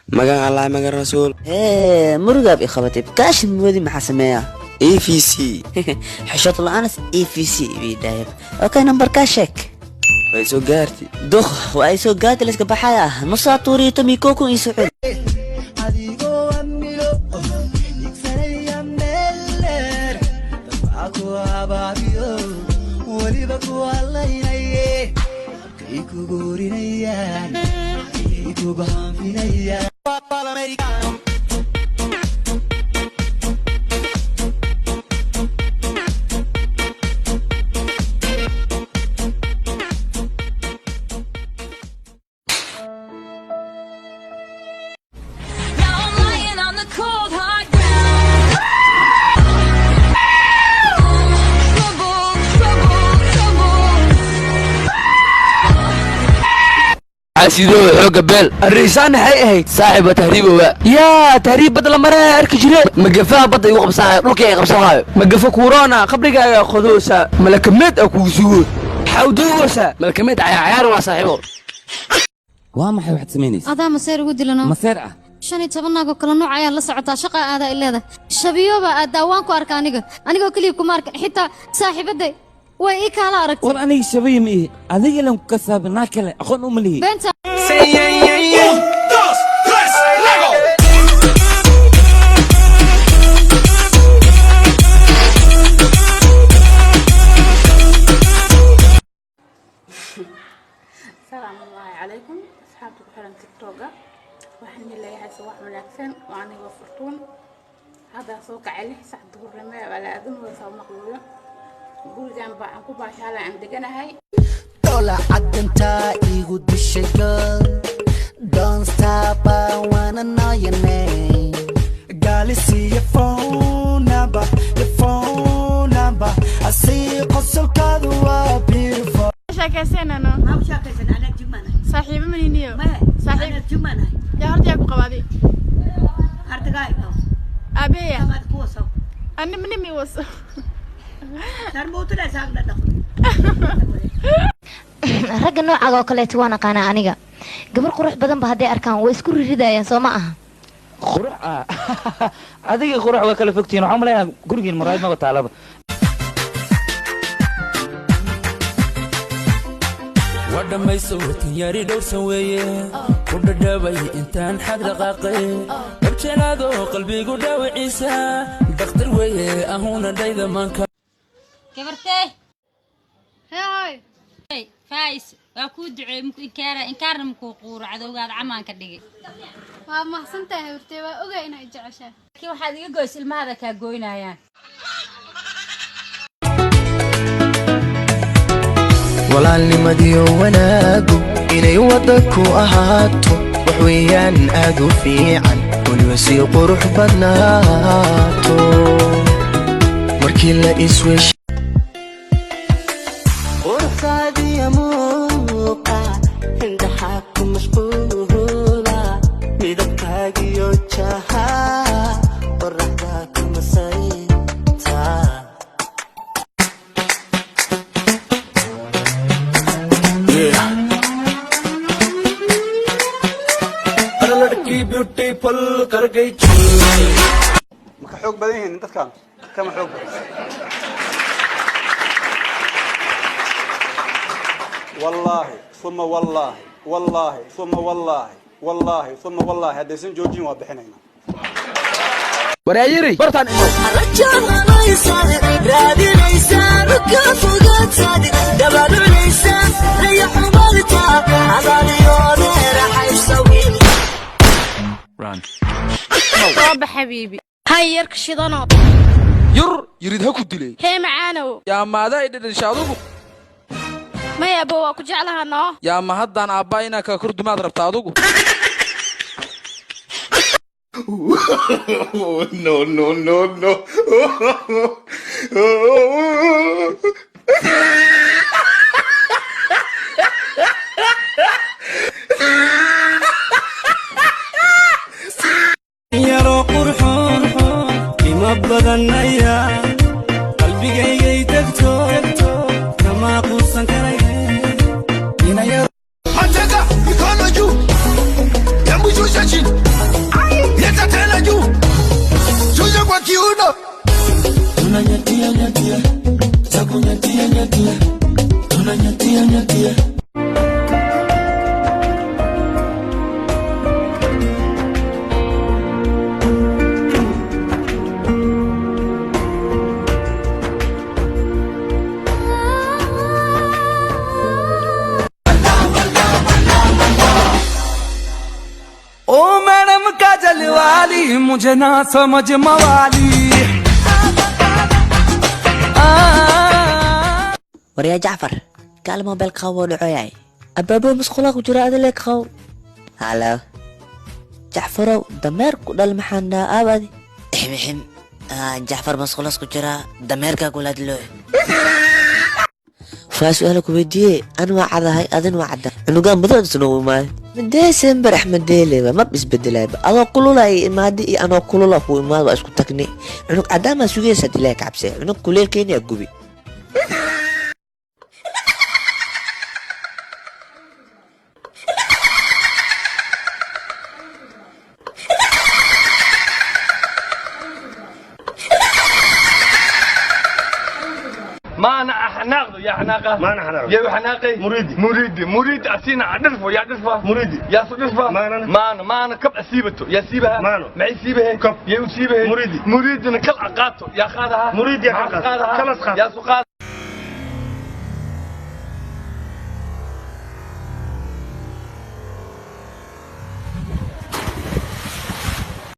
Magan Allah, magan rasuul. Hee, murugaab i qabatay. Kaashin moodi, maxaa sameeyaa? EVC. Xishood la'aanas, EVC bii dhaayab. Okay, nambarkaa sheeg. Way soo gaarti. Duq waa ay soo gaarti, layska baxaya nusaa tuuriyo tomi kow kun ii soo celi. Adigoo amilo igsanaya meel dheer, dadbaa ku abaabiyo, weliba ku hadlaynaye, habkay kugu horinayaan, ayay kugu hanfinayaan. Now I'm lying on the cold hard ground. Trouble, trouble, trouble. Xasidoo xooga beel. Arriisaan maxay ahayd? Saaxiba, tahriibowa. Yaa tahriib badda la maranaya arki jire? Magafaha badda igu qabsanaayo, dhulkii ay qabsanaayo. Magafo kuuroona qabrigaaga qodoosa, malakameed a kugu sugo, xawdoogosa. Malakameed cayaar waa, saaxiibo. Waa maxay waxaad samaynaysa? Adaa maseer ugu dilano. Maseer ah? 15 naagoo kala nooc ayaa la socotaa, shaqa aadaa i leedahay, shabiyoba aadaa, waan ku arka aniga, anigoo keliya kuma arkan, xitaa saaxiibaday way ii kaala aragtay. War aniga shabayi ma ihi, adiga lan ku kasaaba, naa kale aqoon uma lihi. Beenta. Dos, tres, Lego. Asalaamu ullaahi calaykum, asxaabta ku xiran TikToka. Waxaan idin leeyahay subax wanaagsan. Waa anigoo Furtuun. Haddaa soo kacay 6 sac duhurnimo, waa la aadamooda maqluuyo. Gurigan baa aan ku baashaala, aan deganahay. Dola caddantaa igu dishay, girl. Don't stop, I wanna know your name. Girl, see your phone number, your phone number. I see qosolkaadu waa beautiful. Sheekaysanano saaxiibo maniniyo saaxiib yaa horta yaa ku qabaaday aabeya ani manimi waso. Ragga noocaaga oo kaleeto waan aqaanaa aniga. Gabar qurux badan ba hadday arkaan way isku riridayaan, soo ma aha? Qurux ah? Adiga qurux waa kala fogtihiin. Waxaan malaynaa gurigiin muraayad maba taalaba. Waa dhammayso tinyari dhowrsan weeye, ku dhadhabay intaan xag dhaqaaqay, dhabjelaado qalbigu dhaawiciisa dakhtar weeye, ahuna dhayda maanka. Gabartee. Hee. Faais, waa kuu duceey, muku inkaara, inkaarna makuu quuro, cadowgaada camaanka dhigay. Waa mahadsantahay habartee, waa ogaa inaa i jeceshahay. Laakiin waxaad iga goys ilmahada kaa goynayaan. Walaalnimadiyo wanaagu inay wadda ku ahaato wax weeyaan aad u fiican, weliba sii qurux badnaato markii la iswesh. Quruxdaadiya muuqa, indhaxaa ku mashquula, midabkaagiyo jaha qoraxda ku masayta. लड़की beautiful कर गई. Ma ka xoog badan yihiin dadkan? Kama xoog badan. Wallaahi uma wallaahi, wallaahi uma wallaahi, wallaahi uma wallaahi, haddaysan joojin waa bixinaynaa. Waraayiri bartaan imow. Sooba xabiibi, Hay yarka shidano. Yur yirid ha ku dilay. Hee macaanow. Yaa maada ay dhedhensha adugu? Maya abo, waa ku jeclaha noo. Yaa ma haddaan aabbaa inaa kaa kordumaad rabta adugu? No, no, no, no. Yaroo qurxoon, qiimo badanaya, qalbigaygay tagto, kama quusan karaye. Mateka mikono juu, hebu shusha chini. ओ मैडम काजल वाली, मुझे ना समझ मवाली। Waryaa Jacfar, kaal, mobile qabo, dhacoyaay. Abaabo, musqulaa ku jira, adile qaw. Halo Jacfarow, dameer ku dhal, maxaan dhahaa aabadi? Ixmixim. Jacfar musqulas ku jira, dameerkaa kulaadlo. Faa su-aala ku weydiiye, an waa cadahay, adin waa cadda, cunugaan madow isnoo imaayo. Desember Axmedeeleba mab isbedelayba, adoo kululay imaadi iyo anoo kulula ku imaad, waa isku tagni. Cunug cadaamaa sugaysa, ilaahay ka cabsee, cunug kuleelkeeniyaa gubi. ما انا حناقده يا حناقه، ما انا حناقه يا حناقي، مريدي مريدي مريد اسينا عدرفه يا درفه مريدي يا صدرفه، ما انا ما انا ما انا كب اسيبته يا سيبها، ما انا معي سيبها كب يا سيبها مريدي مريدي كل عقاته يا خادها مريدي يا خادها خلاص. يا سقاد.